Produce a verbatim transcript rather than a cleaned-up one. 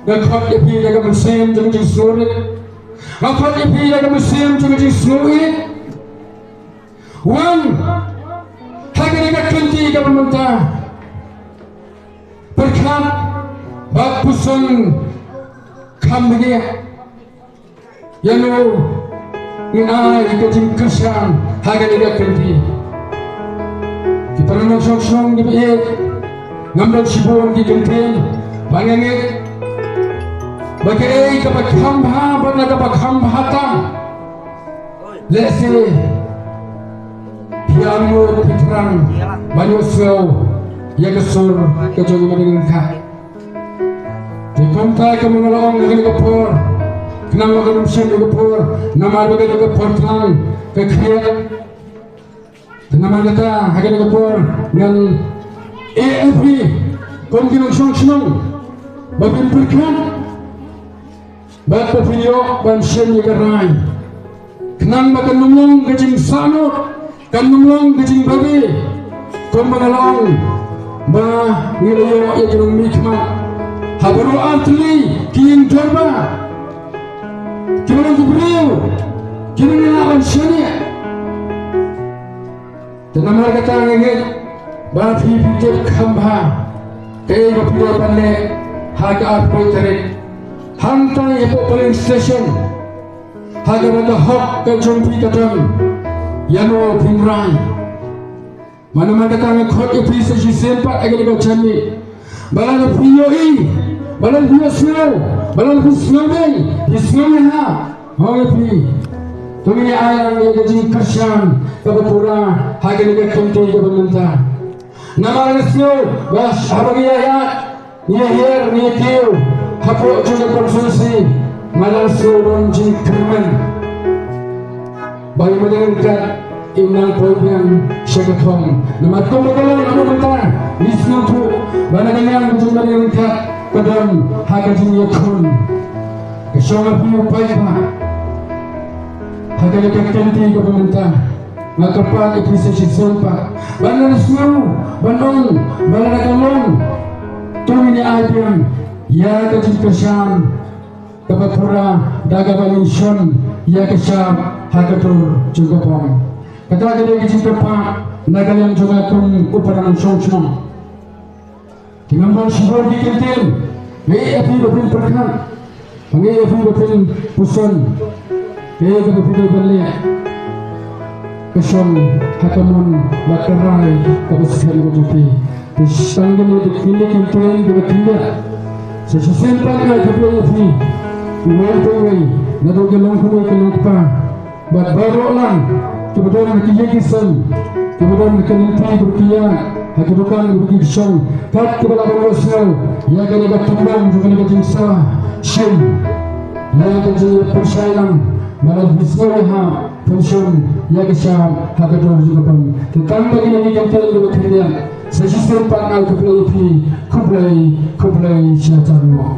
Nga khot ïa phi da ka mynsiem jong ka jingsngewrit. Nga khot ïa phi da ka mynsiem jong ka jingsngewieit. Wan ha kane ka kynti kaba mynta. Pyrkhat bad puson kham bniah. Ïano ngin ai ka jingkyrshan ha kane ka kynti. Ki para nongshong shnong kiba ïeit, ngam don shibun ki kyntien, ba nga ngeit ba kaei kaba kham bha bad na kaba kham bha tam. Lehse phi ïa mut phi thrang ban ïohsngew ïa ka sur ka jong i Madiang Ryngkat. Te kumta kumba nga la ong ha kane ka por, khnang ba kan ym shim ïa ka por, namar ba kane ka por tang ka khriat. Te namar kata ha kane ka por ngan ïa phi kum ki nongshong shnong ba phin pyrkhat bad ba phin ïoh ban shim ïa ka rai. Khnang ba kan ym long ka jingsahnud, kan ym long ka jingbabe. Kumba nga la ong ba ngi la ïoh ïa ki nongmihkhmat ha baroh artylli ki ïing dorbar, kiba long ki briew kiba ngi lah ban shaniah. Te namar kata nga ngeit ba phi phi tip kham bha kaei ba phi dei ban leh ha ka arphew tarik. Hangta hapoh polling station, ha kaba ka hok ka jong phi ka don, ïano phin rai. Namar kata nga khot ïa phi sa shisien pat ha kane ka janmiet, ba lada phi ïohi, ba lada phi ïohsngew, ba lada phi sngewbha, phi sngewbha ha, ong ïa phi, to ngin ïa ai lang ïa ka jingkyrshan kaba pura ha kane ka kynti kaba mynta. Namar nga sngew ba haba ngi ïa ïa ngi ïa hiar ngi ïa kiew hapoh jong ka constituency, nga la sngew don jingkyrmen ba i Madiang Ryngkat i nang poi biang sha ka thong. Namar kumba ka long haduh mynta, ngi sngewthuh ba na ka liang ka jong i Madiang Ryngkat ka don ha ka jingïakhun. Ka shong ha phi u paidbah ha kane ka kynti kaba mynta. Nga kyrpad ïa phi sa shisien pat ban ïa sngew, ban ong ba lada ka long, to ngin ïa ai biang ïa ka jingkyrshan kaba pura da kaba ngin shon ïa ka shap ha ka dur jong ka bom. Kata ka dei ka jingkyrpad na ka liang jong nga kum u para nongshong shnong. Te ngam don shibun ki kyntien, nga ïeit ïa phi ba phin pyrkhat, nga ïeit ïa phi ba phin puson kaei kaba phi dei ban leh. Ka shong ha ka mon bad ka rai kaba skhem ka jong phi. Te tang kine ki kyntien kiba khyndiat. Sa shisien pat nga ai khublei ïa phi, iwei pa iwei, naduh ki longkmie ki longkpa bad baroh lang kiba don ha ki ïing ki sem, kiba don ha ki lynti bad ki ïing, ha ki dukan bad ki shong, kat kiba lah ban ïohsngew ïa kane ka tynrong jong kane ka jingsa shim ïa ka jingpynshai lang, ba lada phi sngew ïa ha phin shon ïa ka shap ha ka dur jong ka bom. Te tang ba kine ki kyntien kiba khyndiat, sa shisien pat nga ai khublei ïa phi, khublei, khublei shihajar nguh.